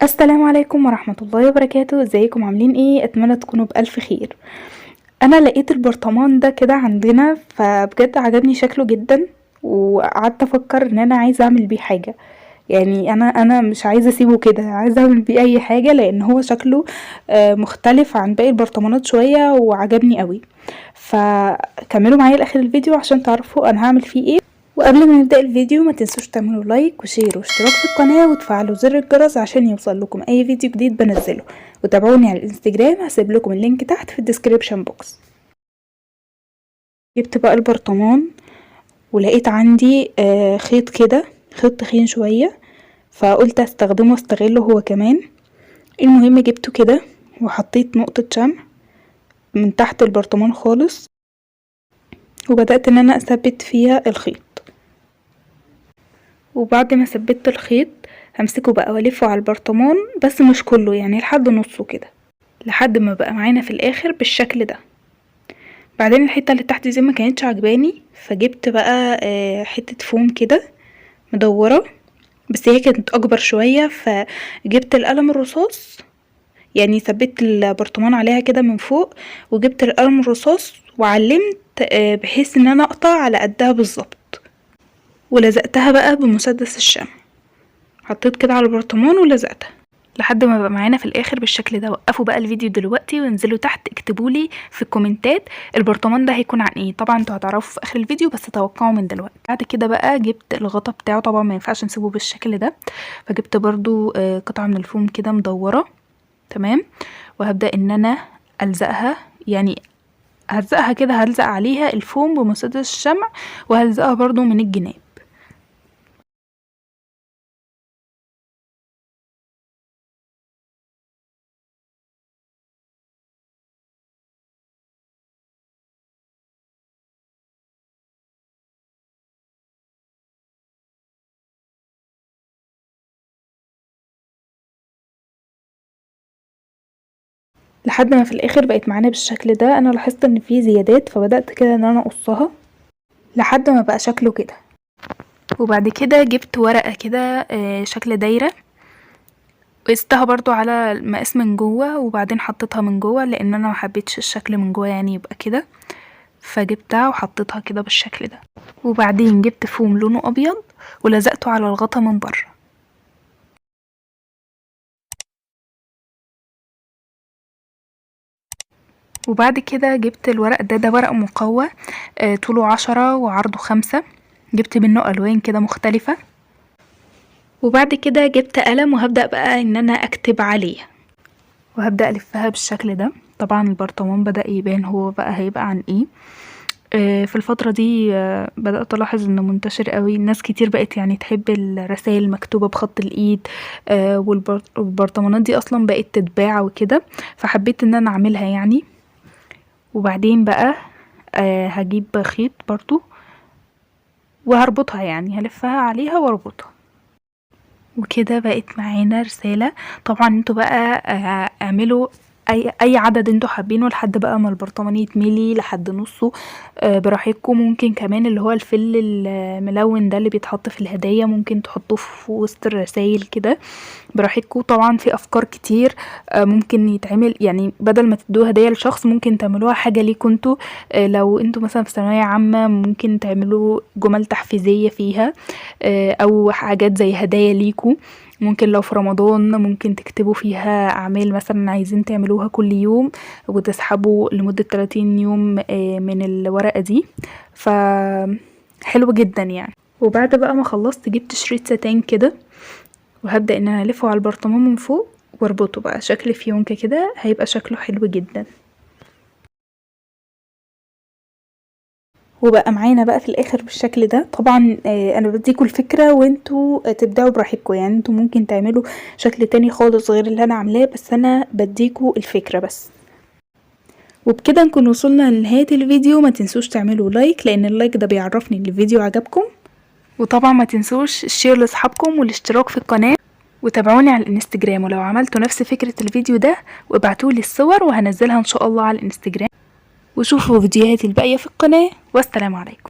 السلام عليكم ورحمة الله وبركاته. ازيكم عاملين ايه؟ اتمنى تكونوا بألف خير. انا لقيت البرطمان ده كده عندنا، فبجد عجبني شكله جدا، وقعدت افكر ان انا عايزه اعمل بيه حاجة. يعني انا مش عايزه اسيبه كده، عايزه اعمل بيه اي حاجة، لان هو شكله مختلف عن باقي البرطمانات شوية وعجبني قوي. فكملوا معايا لاخر الفيديو عشان تعرفوا انا هعمل فيه ايه. وقبل ما نبدأ الفيديو ما تنسوش تعملوا like و share واشتراك في القناة وتفعلوا زر الجرس عشان يوصل لكم اي فيديو جديد بنزله، وتابعوني على الانستجرام، هسيب لكم ال link تحت في ال description box. جبت بقى البرطمان ولقيت عندي خيط كده، خيط تخين شوية، فقلت استخدمه واستغله هو كمان. المهم جبته كده وحطيت نقطة شمع من تحت البرطمان خالص، وبدأت ان انا اثبت فيها الخيط. وبعد ما ثبتت الخيط همسكه بقى والفه على البرطمان، بس مش كله، يعني لحد نصه كده، لحد ما بقى معانا في الاخر بالشكل ده. بعدين الحتة اللي تحت دي ما كانتش عجباني، فجبت بقى حتة فوم كده مدورة، بس هي كانت اكبر شوية، فجبت القلم الرصاص، يعني ثبت البرطمان عليها كده من فوق، وجبت القلم الرصاص وعلمت بحيث ان انا اقطع على قدها بالظبط، ولزقتها بقى بمسدس الشمع. حطيت كده على البرطمان ولزقتها لحد ما بقى معانا في الاخر بالشكل ده. وقفوا بقى الفيديو دلوقتي وانزلوا تحت اكتبوا لي في الكومنتات البرطمان ده هيكون عن ايه. طبعا انتوا هتعرفوا في اخر الفيديو، بس توقعوا من دلوقتي. بعد كده بقى جبت الغطا بتاعه، طبعا ما ينفعش نسيبه بالشكل ده، فجبت برضو قطعة من الفوم كده مدورة، تمام. وهبدأ ان انا الزقها، يعني هلزقها كده، هلزق عليها الفوم بمسدس الشمع، وهلزقها برضو من الجناب. لحد ما في الاخر بقت معانا بالشكل ده. انا لاحظت ان في زيادات، فبدأت كده ان انا اقصها لحد ما بقى شكله كده. وبعد كده جبت ورقة كده شكل دايرة، قستها برضو على المقاس من جوه، وبعدين حطيتها من جوه لان انا ما حبيتش الشكل من جوه يعني يبقى كده، فجبتها وحطيتها كده بالشكل ده. وبعدين جبت فوم لونه ابيض ولزقته على الغطا من بره. وبعد كده جبت الورق ده، ده ورق مقوى، طوله 10 وعرضه 5، جبت منه ألوان كده مختلفة. وبعد كده جبت قلم وهبدأ بقى إن أنا أكتب عليه، وهبدأ ألفها بالشكل ده. طبعا البرطمان بدأ يبان هو بقى هيبقى عن إيه. في الفترة دي بدأت ألاحظ إنه منتشر قوي، الناس كتير بقت تحب الرسائل المكتوبة بخط الإيد، والبرطمانات دي أصلا بقت تتباع وكده، فحبيت إن أنا أعملها يعني. وبعدين بقى هجيب خيط برضو وهربطها، يعني هلفها عليها واربطها. وكده بقت معانا رسالة. طبعا انتوا بقى اعملوا اي عدد انتوا حابينه لحد بقى ما البرطمان يتملي لحد نصه، براحتكم. ممكن كمان اللي هو الفل الملون ده اللي بيتحط في الهدايا ممكن تحطوه في وسط الرسايل كده براحتكم. طبعا في افكار كتير، ممكن يتعمل، يعني بدل ما تدوها هدية لشخص ممكن تعملوها حاجة ليكوا انتوا. لو انتوا مثلا في ثانوية عامة ممكن تعملوا جمل تحفيزية فيها، او حاجات زي هدايا ليكوا. ممكن لو في رمضان ممكن تكتبوا فيها اعمال مثلا عايزين تعملوها كل يوم وتسحبوا لمدة 30 يوم، من الورقة دي، ف حلو جدا يعني. وبعد بقى ما خلصت جبت شريط ستان كده، وهبدأ ان انا الفه على البرطمان من فوق واربطه بقى شكل فيونكة كده، هيبقى شكله حلو جدا. وبقى معانا بقى في الاخر بالشكل ده. طبعا، انا بديكوا الفكرة وانتوا تبدعوا براحتكم، يعني انتوا ممكن تعملوا شكل تاني خالص غير اللي انا عاملاه، بس انا بديكوا الفكرة بس. وبكده نكون وصلنا لنهاية الفيديو. ما تنسوش تعملوا like، لان ال like ده بيعرفني ان الفيديو عجبكم. وطبعا ما تنسوش ال share لاصحابكم والاشتراك في القناة، وتابعوني على الانستجرام. ولو عملتوا نفس فكرة الفيديو ده وابعتولي الصور وهنزلها ان شاء الله على الانستجرام. وشوفوا فيديوهاتي الباقية في القناة. والسلام عليكم.